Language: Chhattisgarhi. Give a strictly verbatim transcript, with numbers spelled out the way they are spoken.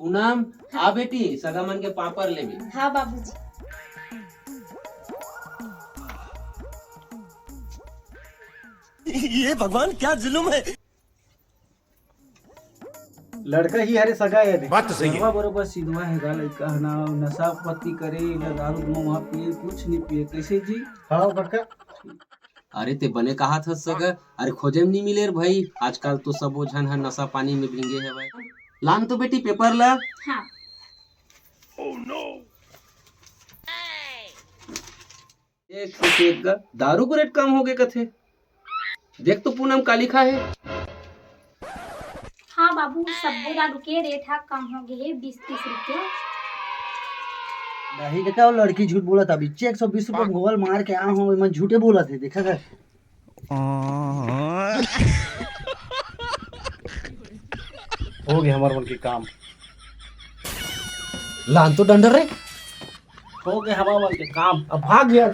पूनम, आ बेटी, सगा मन के पापड़ लेबे। हाँ बाबूजी। ये भगवान, क्या जुल्म है। लड़का ही हरे सगा ये दे। बात तो सही है। बरोबर सिधवा हे गा लड़का ह ना, नशा पत्ती करे ना, दारू दुनो वहाँ पिए, कुछ नहीं पिए, कैसे जी? हाँ बड़का। अरे ते बने कहा था सगा, अरे खोजे में नहीं मिले रे भाई, आजकल तो सबो झन ह नशा पानी में भींगे हे भाई। लान तो बेटी पेपर ला। हाँ। एक से एक गा दारू को रेट कम हो गए कथे। देख तो पूनम काली खा है। हाँ बाबू, सब्बो दारू के रेट हा कम हो गए हे, बीस तीस रुपया। नहीं देखा, वो लड़की झूठ बोला था। बिच्चे एक सौ बीस रुपया मोबाइल मार के आ हूँ, मैं झूठे बोला थे, देखा था। हो गए हमार मन के काम। लान तो डंडर रे। हो गए हमार मन के काम, अब भाग गया।